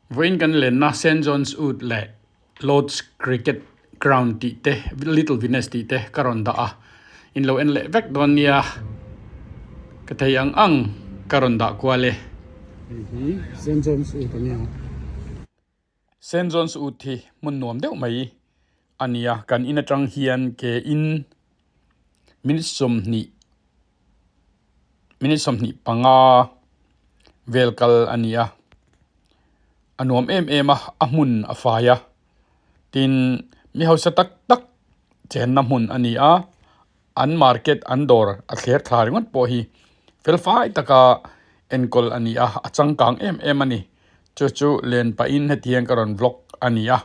Vawiin kan lenna Saint John's Wood leh Lord's Cricket Ground tih te, Little Venus tih te ka rawn dah a, in lo en leh vek dawn nia, ka thei ang ang ka rawn dah kual e. Hei hi Saint John's Wood a nia. Saint John's Wood hi hmun nuam deuh mai a nia, kan in atang hian ke in minute sawmhnih minute 25 vel kal a ni a, a nuam em em a, a hmun a fai a, tin mi hausa tak tak chenna hmun a ni a, an market an dawr a thler thla ringawt pawh hi fel fai taka enkawl a ni a, a changkang em em a ni, chu chu len pahin hetiang ka rawn vlog a ni a,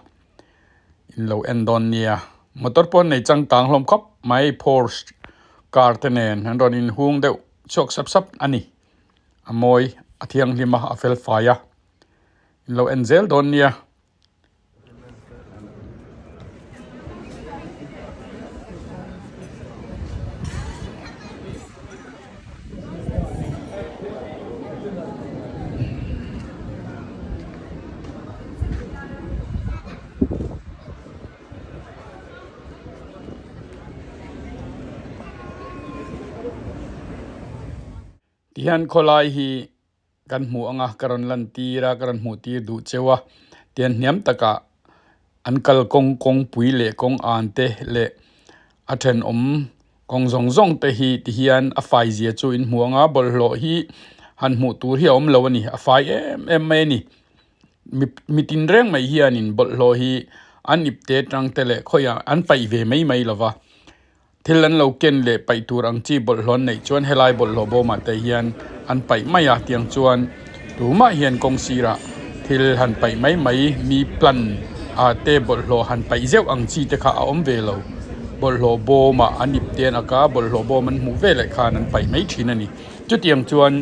in lo en dawn nia, motor pawh an nei changkang hlawm khawp mai Porsche car te nen an rawn inhung deuh chhuak sap sap a ni, a mawi a thianghlim a, a fel fai a, in lo en zel dawn nia. Tihian khawlai hi kan hmuh anga ka rawn lan tir a ka rawn hmuh tir duh cheu a tian hniam takah an kal kawng kawngpui leh kawng an te leh a thenawm kawng zawng zawng te hi ti hian a fai zia chu in hmu anga bawlhhlawh hi han hmuh tur hi a awm lo a ni a fai em em mai a ni mi tin reng mai hianin bawlhhlawh hi an ipte tang te leh khawiah an paih ve mai mai lo va. Thil an lo ken leh paih tur ang chi bawlhhlawh an neih chuan helai bawlhhlawh bawmah te hian an paih mai a tiang chuan tumah hian kawng sirah thil han paih mai mai mi plan ah te bawlhhlawh han paih zeuh ang chi te kha a awm ve lo bawlhhlawh bawmah an ip te an ak a bawlhhlawh bawm an hmuh veleh khan an paih mai thin a ni chutiang chuan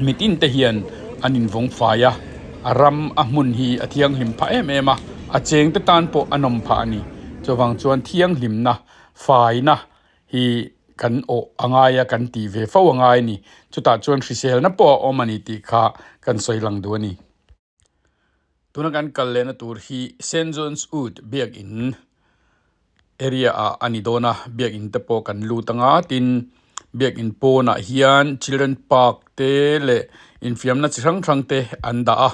mitin te hian an invawng fai a a ram a hmun hi a thianghlim phah em em a a cheng te tan pawh a nawm phah a ni. Chuvang chuan thianghlimna, faina hi kan awh a ngai a, kan tih ve fo a ngai a ni. Chutah chuan hriselna pawh a awm a ni tih kha kan sawi lang duh a ni. Tuna kan kal lehna tur hi Saint John's Wood biakin area ah a ni dawn a, biakin te pawh kan lut anga tin biakin pawnah hian children park te leh infiamna chi hrang hrang te an dah a.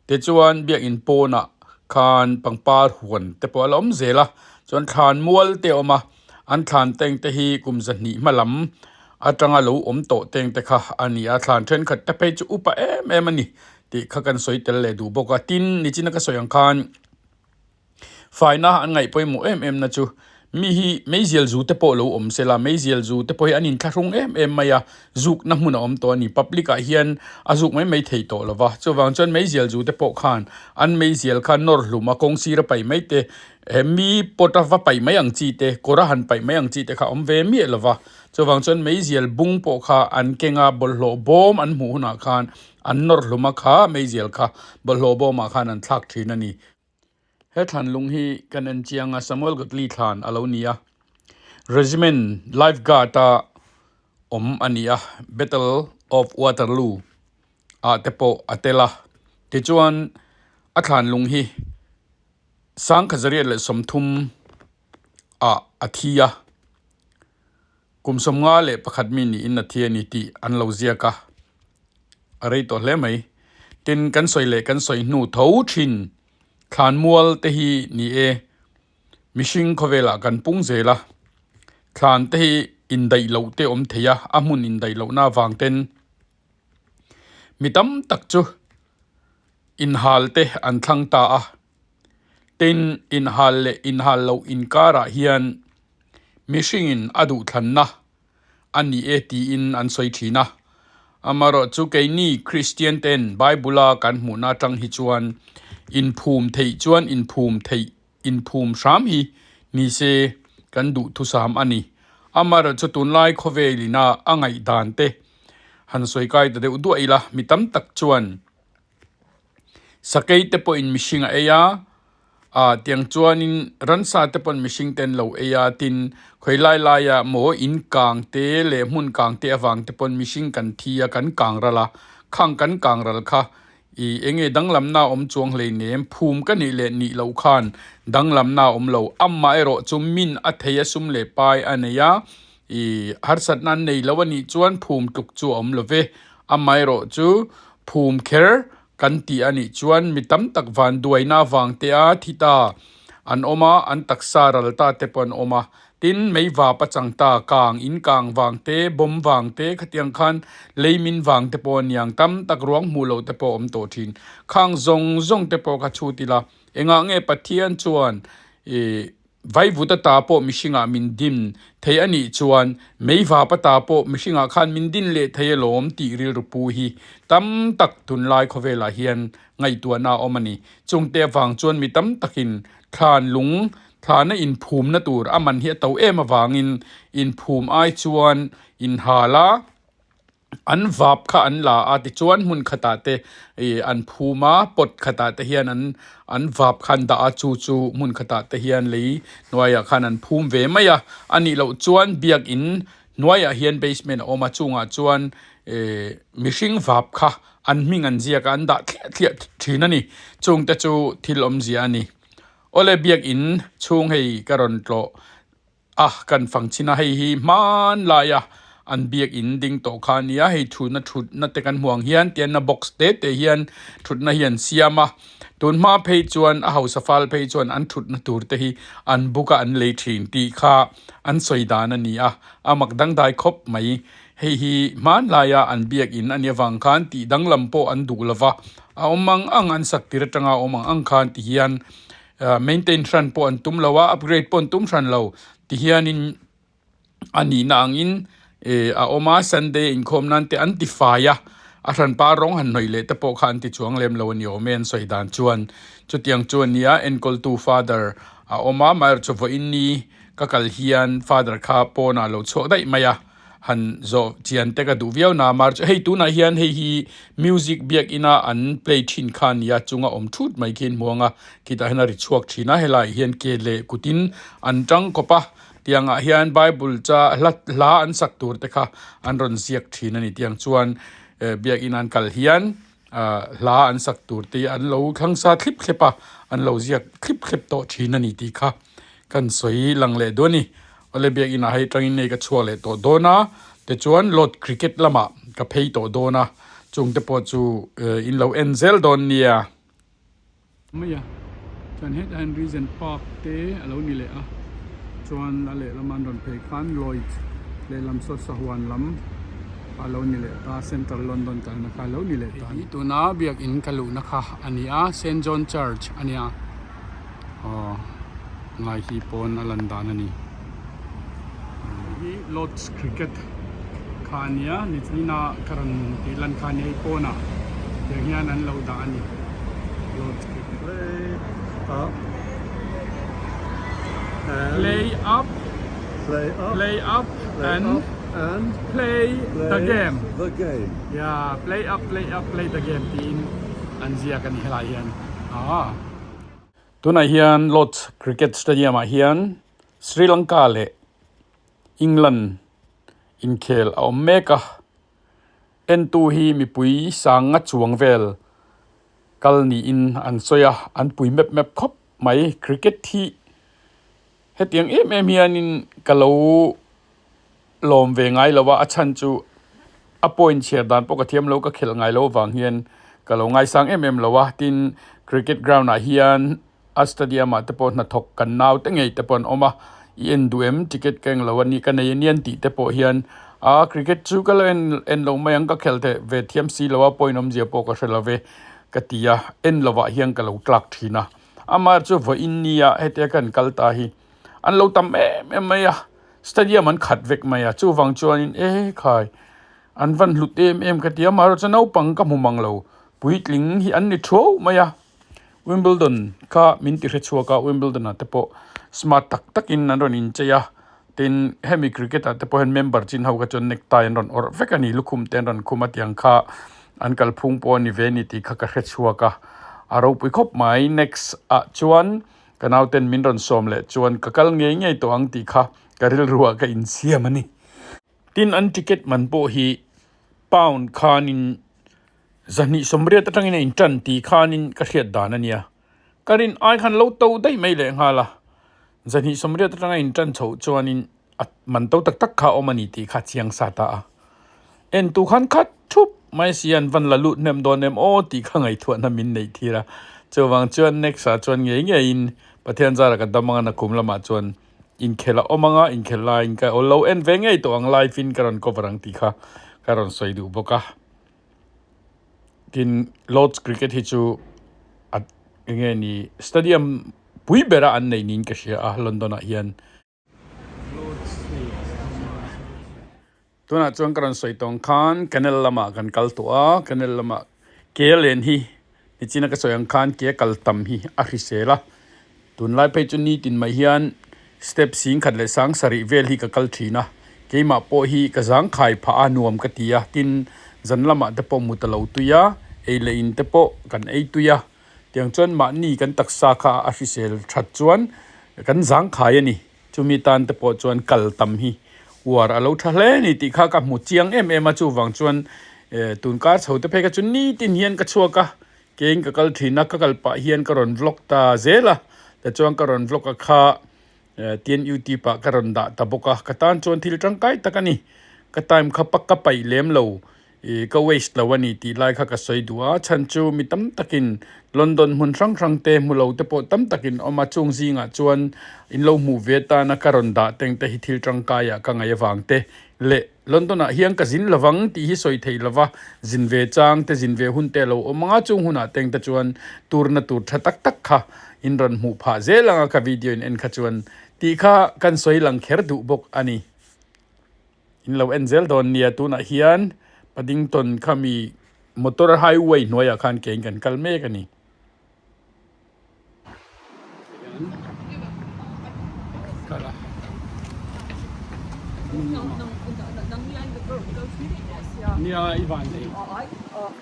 Tichuan biakin pawnah khan pangpar huan te pawh a la awm zel a, chuan thlan mual te a awm a, an thlan teng te hi kum zahnih hma lam atanga lo awm tawh teng te kha a ni a, thlan thenkhat te phei chu upa em em a ni tih kha kan sawi tel leh duh bawk a, tin nichina ka sawi ang khan. Faina an ngaih pawimawh em em na chu mi hi meizial zu te pawh lo awm se la, meizial zu te pawh hi an inthlahrung em em mai a, zukna hmun a awm tawh a ni. Public ah hian a zuk mai mai thei tawh lo va, chuvang chuan meizial zu te pawh khan an meizial kha nawr hlum a, kawng sira paih mai te, he mi pot a va paih mai ang chi te, kawr a han paih mai ang chi te kha a awm ve miah lo va, chuvang chuan meizial bung pawh kha an keng a, bawlhhlawh bawm an hmuh hunah khan an nawr hlum a kha meizial kha bawlhhlawh bawmah khan an thlak thin a ni. He thlan lung hi kan en chiang a, Samuel Godley thlan a lo ni a, Regiment Life Guard a awm a ni a, Battle of Waterloo ah te pawh a tel a, tichuan a thlan lung hi 1930 ah a thi a, kum 51 mi niin a thi a ni tih an lo ziak a, a rei tawh hle mai. Tin, kan sawi leh kan sawi hnu tho thin thlanmual te hi ni e, mihring khawvelah kan pung zel a, thlan te hi indaih loh te awm thei a, a hmun indaih lohna avang ten mi tam tak chu inhal te an thlang ta a, tin inhal leh inhal loh inkarah hian mihringin a duhthlanna a ni e tiin an sawi thin a. Amaherawh chu keini Kristian ten Bible a kan hmuhna atang hi chuan inphum theih chuan inphum theih inphum hram hi ni se kan duhthusam a ni. Amaherawh chu tunlai khawvel ina a ngaihdan te han sawi kai ta deuh duah ila mi tam tak chuan Sakei te pawhin mihring a ei a, ah tiang chuanin ransa te pawn mihring te an lo ei a, tin khawi lai laia maw in kang te leh hmun kang te avang te pawn mihring kan thi a kan kang ral a, khang kan kang ral kha. I enge danglamna awm chuang hleinem phum ka nih leh nih loh khan danglamna awm lo. Amaherawh chu min a thei a sum leh pai a nei a, i harsatna an nei lo a nih chuan phum tluk chu a awm lo ve. Amaherawh chu phum kher kan tih a nih chuan mi tam tak vanduaina vang te a thi ta an awm a, an taksa ral ta te pawh an awm a. Tin, mei vap a chang ta, kang, in kang vang te, bomb vang te, khatiang khan lei min vang te pawh a niang, tam tak ruang hmuh loh te pawh a awm tawh thin. Khang zawng zawng te pawh kha chhut ila, engah nge Pathian chuan i vaivut ata pawh mihringah min din thei a nih chuan mei vap ata pawh mihringah khan min din leh thei alawm tih rilru pu hi tam tak tunlai khawvelah hian ngaihtuahna a awm a ni. Chungte avang chuan mi tam takin thlan lung Thlana inphumna tur a man hi a to em avangin inphum ai chuan inhal a, an vap kha an la a tichuan hmun khatah te ih an phum a, pot khatah te hian an an vap kha an dah a chu chu hmun khatah te hian lei hnuaiah khan an phum ve mai a, a nih loh chuan biakin hnuaiah hian basement a awm a chungah chuan ih mihring vap kha an hming an ziak a an dah thliah thliah thin a ni chungte chu thil awmzia a ni. Awle biakinn chhung hei ka rawn tlawh a, kan fang chin a, hei hi hmanlai a an biakinn ding tawh kha a nia, hei thutna thutna te kan hmuh ang hian tianna box te te hian thutna hi an siam a, tun hma phei chuan a hausa fal phei chuan an thutna tur te hi an book a an lei thin tih kha an sawi dan a ni a, a mak dangdai khawp mai. Hei hi hmanlaia an biakinn a nih avang khan tih danglam pawh an duh lova, a awm ang ang an sak tir atanga a awm ang ang khan ti hian maintain hran pawh an tum lo a, upgrade pawh an tum hran lo ti hianin a nihna angin a awm a, Sunday inkhawm nan te an ti fai a, a hranpa rawng han hnawih leh te pawh kha an ti chuang lem lo a ni awm e an sawi dan chuan. Chutiang chu a nia enkawltu Father a awm a, amaherawhchu vawiin ni ka kal hian Father kha pawnah a lo chhuak daih mai a. han zawh chian te ka duh viau na mar chu hei tunah hian hei hi music biak ina an play thin kha a ni a chunga awm thut mai khi an hmu ang a khitah hian a ri chhuak thin a helaiah hian ke leh kutin an tang kawp a tiangah hian bible cha hla hla an sak tur te kha an rawn ziak thin a ni tiang chuan eh biak ina an kal hian ah hla an sak tur te an lo thlang sa thlip thlep a an lo ziak thlip thlep tawh thin a ni tih kha kan sawi lang leh duh a ni. Awle biakinn ah hei tangin nei ka chhuak leh tawh dawn a tichuan Lord cricket lamah ka phei tawh dawn a chung te pawh chu in lo en zel dawn nia. Mai a chuan hetah hian Regent Park te a lo ni leh a chuan a lehlam an rawn phei khan Lloyd lehlam saw sahuan lam a lo ni leh ta Central London kalna kha a lo ni leh ta a ni. Tuna biakinn ka luhna kha a ni a Saint John Church a nia. Aw ngai hi pawn a lan dan a ni hei hi lords cricket kha a nia nichin a ka rawn tih lan kha a nia hei pawnah tiang hian an lo dah a ni lords cricket play up play up and play the game yeah play up play up play the game tiin an ziak a ni helai hian ah. Tunah hian Lord's Cricket Stadium ah hian Sri Lanka leh England inkhel a awm mek a, entu hi mipui sang nga chuang vel kal niin an sawi a, an pui mep mep khawp mai. Cricket hi hetiang em em hianin ka lo lawm ve ngai lo a, a chhan chu a point chhiar dan pawh ka thiam lo ka khelh ngai lo avang hian ka lo ngaisang em em lo a tin cricket ground ah hian a stadium ah te pawh hnathawk kan nau te ngei te pawh an awm a i en duh em ticket ka englo a ni ka nei anian tih te pawh hian a cricket chu ka lo en en lo mai ang ka khelh theih ve thiam si lo a point awmzia pawh ka hre lo ve ka ti a en lovah hian ka lo tlak thin a amaherawhchu vawiin nia hetia kan kal ta hi an lo tam em em mai a. Stadium an khat vek mai a, chuvang chuanin e khai an van hlut em em ka ti a, amaherawhchu chu naupang ka hmu mang lo, puitling hi an ni thuau mai a, Wimbledon kha min ti hre chhuak a, Wimbledon ah te pawh smart tak takin an rawn inchei a, tin hemi cricket ah te pawh hian member chin ho kha chuan necktie an rawn awrh vek a ni, lukhum te an rawn khum a tiang kha an kalphung pawh a ni ve a ni tih kha ka hre chhuak a, a ropui khawp mai next ah chuan. Ka nauten min rawn sawm leh chuan ka kal ngei ngei tawh ang tih kha ka rilruah ka insiam a ni. Tin, an ticket man pawh hi pound khanin 280 atangin a intan tih khanin ka hriat dan a nia. Ka rin ai khan lo to daih mai leh nghal a. 280 atanga intan chhoh chuanin a man to tak tak kha a awm a ni tih kha chiang sa ta a. Entu khan khat thup mai si an van la lut hnem dawn em aw tih kha ngaihtuahna min neih tir a. Chuvang chuan next ah chuan ngei ngeiin Pathian zara ka dam anga nakum lamah chuan Inkhel a awm anga, inkhel laiin ka aw lo en ve ngei tawh ang live in ka rawn cover ang tih kha ka rawn sawi duh bawk a. Tin, Lords Cricket hi chu a enge ni stadium pui bera an neih niin ka hria a London ah hian. Tunah chuan ka rawn sawi tawng khan canal lamah kan kal tawh a, canal lamah ke len hi nichina ka sawi ang khan ke kal tam hi a hrisel a, tunlai phei chu nitin mai hian step sing khat leh sang sarih vel hi ka kal thin a, keimah pawh hi ka zangkhai phah a nuam ka ti a, tin zan lamah te pawh mut a lo tui a, ei leh in te pawh kan ei tui a, tiang chuan mahni kan taksa kha a hrisel that chuan kan zangkhai a ni. Chumi tan te pawh chuan kal tam hi uar a lo tha hle a ni tih kha ka hmu chiang em em a, chuvang chuan tun kar chho te phei kha chu nitin hian ka chhuak a, keiin ka kal thin a, ka kal pah hian ka rawn vlog ta zel a, tichuan ka rawn vlog a kha tin youtube ah ka rawn dah ta bawk a, ka tan chuan thil tangkai tak a ni, ka time kha pak ka paih lem lo. I ka waste lo a ni tih lai kha ka sawi duh a, chhan chu mi tam takin London hmun hrang hrang te hmu lo te pawh tam takin awm a, chung zingah chuan in lo hmuh ve tana ka rawn dah teng te hi thil tangkaiah ka ngaih avang te leh London ah hian ka zin lovang tih hi sawi theih lova zin ve chang te zin ve hun te a lo awm ang a, chung hunah teng te chuan turna tur tha tak tak kha in rawn hmuh phah zel ang a ka video in en kha chuan tih kha kan sawi lang kher duh bawk a ni. In lo en zel dawn nia tunah hian Paddington khami motor highway hnuaiah khan ke in kan kal mek a ni. Nia i van nei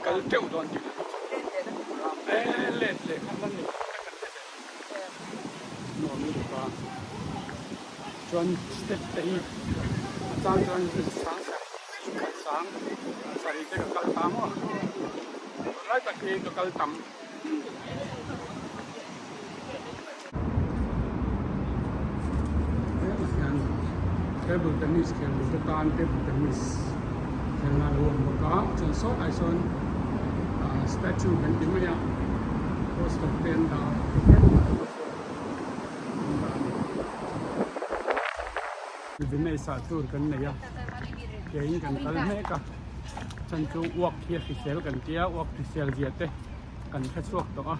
kal teuh dawn tih let leh khan lan ni nuam lutuk a. Chuan step te hi a chang chuan sang sarih sing khat sang sarih te ka kal ta maw tunlai tak hi ka kal tam. Table tennis khel duh te tan table tennis khelna a lo awm bawk a chuan sawtlai sawn statue kan ti mai a poster te an dah a. Vinay-sa tur kan nei a keiin kan kal mek a chhan chu uak hi a hrisel kan tia uak hrisel zia te kan hre chhuak tawh a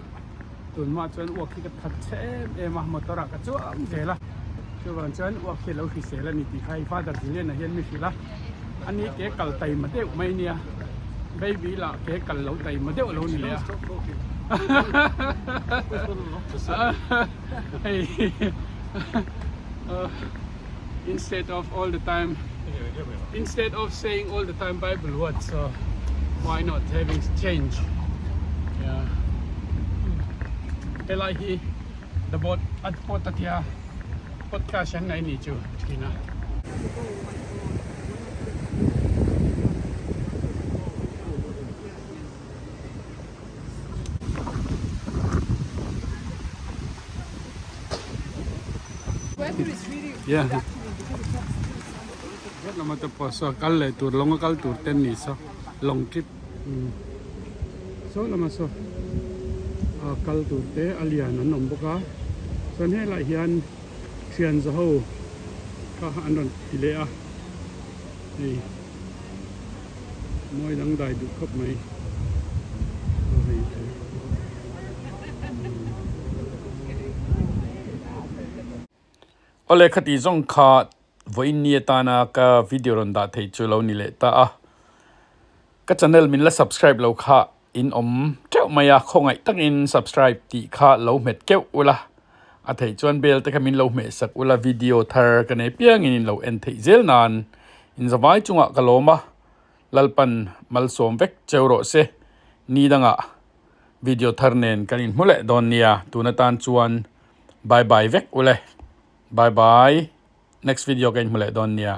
tunhma chuan uak hi ka that chhe em em a motor ah ka chuang zel a chuvang chuan uak hi a lo hrisel a ni tih kha hei father Julian-a hian mi hrilh a ani ke kal taima deuh mai nia baby lah ke kal lo taima deuh a lo ni leh a. Hei instead of all the time instead of saying all the time bible words so why not having change yeah helai hi the boat at pot atia podcast an nei ni chu thina. Yeah. Lama te pawh saw kal leh tur lawng a kal tur te an ni saw lawng trip saw lama saw kal tur te a lian an awm bawk a chuan helaiah hian thian za ho kha an rawn ti leh a hei. Mawi dangdai duh khawp mai a hei chu. Awle khati zawng kha vawiin ni atana ka video rawn dah theih chu lo ni leh ta a. Ka channel min la subscribe lo kha in awm teuh mai a, khawngaih takin subscribe tih kha lo hmet keuh ula. A theih chuan bell te kha min lo hmeh sak ula video thar ka nei piangin in lo en theih zel nan in zavai chungah ka lawm a, Lalpan malsawm vek cheu rawh se, ni dangah video thar nen kan inhmu leh dawn nia, tun atan chuan bye bye vek ule, bye bye, next video ka inhmu leh dawn nia.